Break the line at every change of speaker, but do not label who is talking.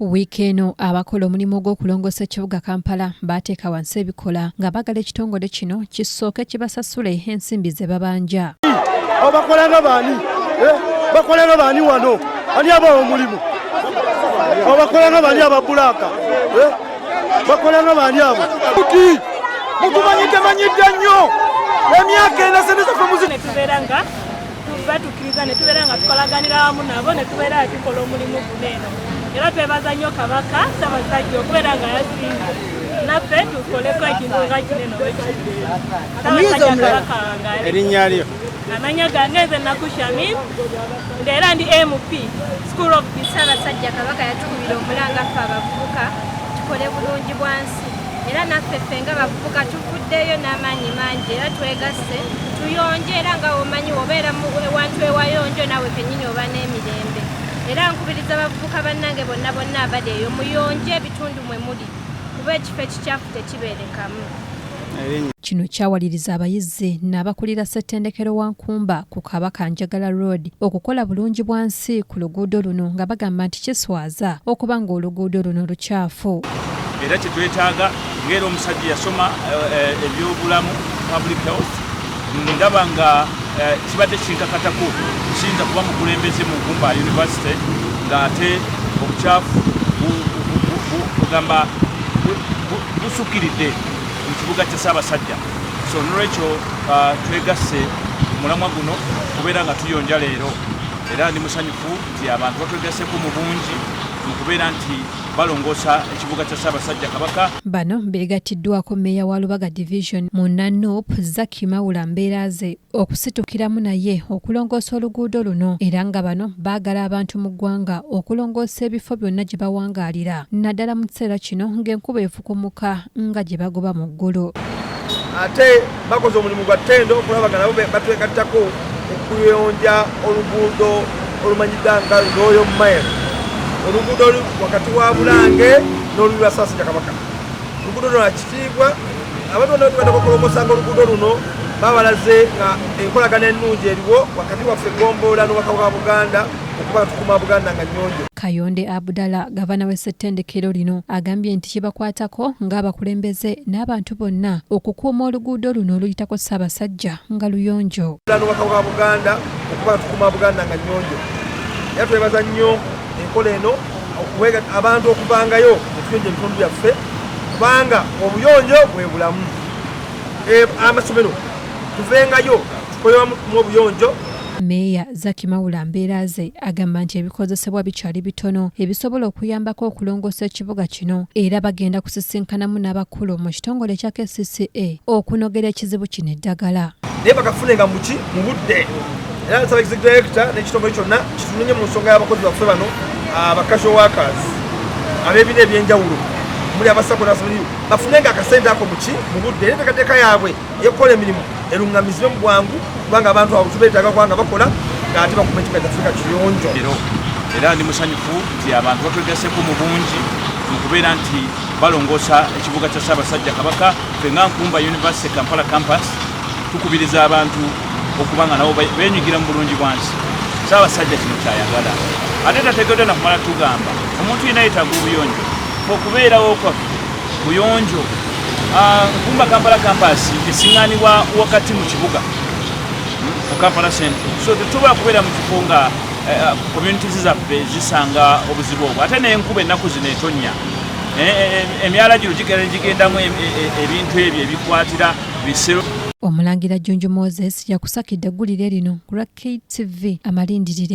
Wiiki eno abakola omulimu gw'okulongoosa ekibuga Kampala baateeka wansi ebikola nga baagala ekitongole kino kisooke kibasasule ensimbi ze babanja.
Abo bakolanga baani? Eh, bakolanga baani wano? Ani abawa omulimu? Abo bakolanga baani aba bulaaka? Eh, bakolanga baani abo? Mutumanyidde manyidde nnyo emyaka ena sente zaffe muzi
ne tubeera nga batukkiriza ne tubeera nga tukolaganira wamu nabo ne tubeera nga tukola omulimu guno eno. Era twebaza nnyo Kabaka Ssaabasajja okubeera nga yasinga naffe tukoleko ekintu nga kinene bwekiti. Ssaabasajja Kabaka wangaale.
Erinnya lyo?
Amannya gange nze Naku Shamim, era ndi MP School of
Ssaabasajja Kabaka yatukubira omulanga ffe abavubuka tukole bulungi bwansi, era naffe ffe nga bavubuka tuvuddeyo n'amaanyi mangi era twegasse tuyonje. Era nga omanyi obeera ewantu ewayonjo naawe kennyini oba n'emirembe. Era nkubiriza bavubuka bannange bonna bonna abali eyo, muyonje ebitundu mwe muli, kuba ekifo ekikyafu tekibeerekamu.
Kino kyawaliriza abayizi n'abakulira ssettendekero wa Nkumba ku Kabaka Njagala Road okukola bulungi bwansi ku luguudo luno, nga bagamba nti kiswaza okuba ng'oluguudo luno lukyafu.
Era kyetwetaaga ng'era omusajja yasoma ebyobulamu, public health, ndaba nga kibadde kinkakatako kiyinza kuba mukulembeze mu Nkumba University ng'ate obukyafu kugamba busukkiridde mu kibuga kya Ssaabasajja. So nolwekyo twegasse mulamwa guno kubeera nga tuyonja leero, era ndi musanyufu nti abantu batwegasseko mu bungi mu kubeera nti balongoosa ekibuga kya Ssaabasajja Kabaka.
Bano beegattiddwako mmeeya wa Lubaga Division mu NANUP, Zaki Mawula Mbeeraze, okusitukiramu naye okulongoosa oluguudo luno, era nga bano baagala abantu mu ggwanga okulongoosa ebifo byonna gye bawangaalira, naddala mu kiseera kino ng'enkuba efukumuka nga gye bagoba mu ggulu.
Ate bakoze omulimu gwa ttendo okulaba nga nabo batwegattako okuyonja oluguudo olumanyiddwa nga Royal Mile, oluguudo wakati wa Bulange n'olubi lwa Ssaabasajja Kabaka. Oluguudo luno lwa kitiibwa. Abantu bonna batwegattako okulongoosanga oluguudo luno babalaze nga enkolagana ennungi eriwo wakati waffe Gombolola n'Obwakabaka bwa Buganda okuba nga tukuma Buganda nga nnyonjo.
Kayonde Abdallah, gavana w'essettendekero lino, agambye nti kibakwatako ng'abakulembeze n'abantu bonna okukuuma oluguudo luno oluyitako Ssaabasajja nga luyonjo.
N'Obwakabaka bwa Buganda okuba nga tukuma Buganda nga nnyonjo. Era twebaza nnyo enkola eno abantu okuvangayo netuyonja ebitundu byaffe, kubanga obuyonjo bwe bulamu. Amasomero tuvengayo tukoleramu obuyonjo.
Meeya Zaki Mawula Mbeeraze agamba nti ebikozesebwa bikyali bitono ebisobola okuyambako okulongoosa ekibuga kino, era bagenda kusisinkanamu n'abakulu mu kitongole ekya KCCA okunogera ekizibu kino eddagala.
Naye bakafunenga muki mu budde. Era nsaba executive director n'ekitongole kyonna kitununye mu nsonga y'abakozi baffe bano aba casual workers ab'ebiina ebyenjawulo muli abasako n'abasamiriyu, bafunenga akasente ako muki mu budde, era enteekateeka yaabwe ey'okukola emirimu eruŋŋamizibwe mu bwangu, kubanga abantu abo tubeetaaga kubanga bakola ng'ate bakuma ekibuga kyaffe nga kiyonjo.
Era ndi musanyufu nti abantu batwegasseko mu bungi mu kubeera nti balongoosa ekibuga kya Ssaabasajja Kabaka. Ffe nga Nkumba University Kampala Campus tukubiriza abantu okuba nga nabo benyigira mu bulungi bwansi. Ssaabasajja kino kyayagala, ate tategeddwa nakumala tugamba omuntu yenna yeetaaga obuyonjo. Okubeerawo kwaffe buyonjo. Nkumba Kampala Campus esiŋŋaanibwa wakati mu kibuga mu Kampala Central, so tetusobola kubeera mu kifo nga communities zaffe zisanga obuzibu obwo. Ate n'enkuba ennaku zino etonnya, emyala gino gigenda gigendamu ebintu ebyo ebikwatira bisero.
Omulangira Jjunju Moses yakusakidde eggulire lino ku lwa KTV Amalindirire.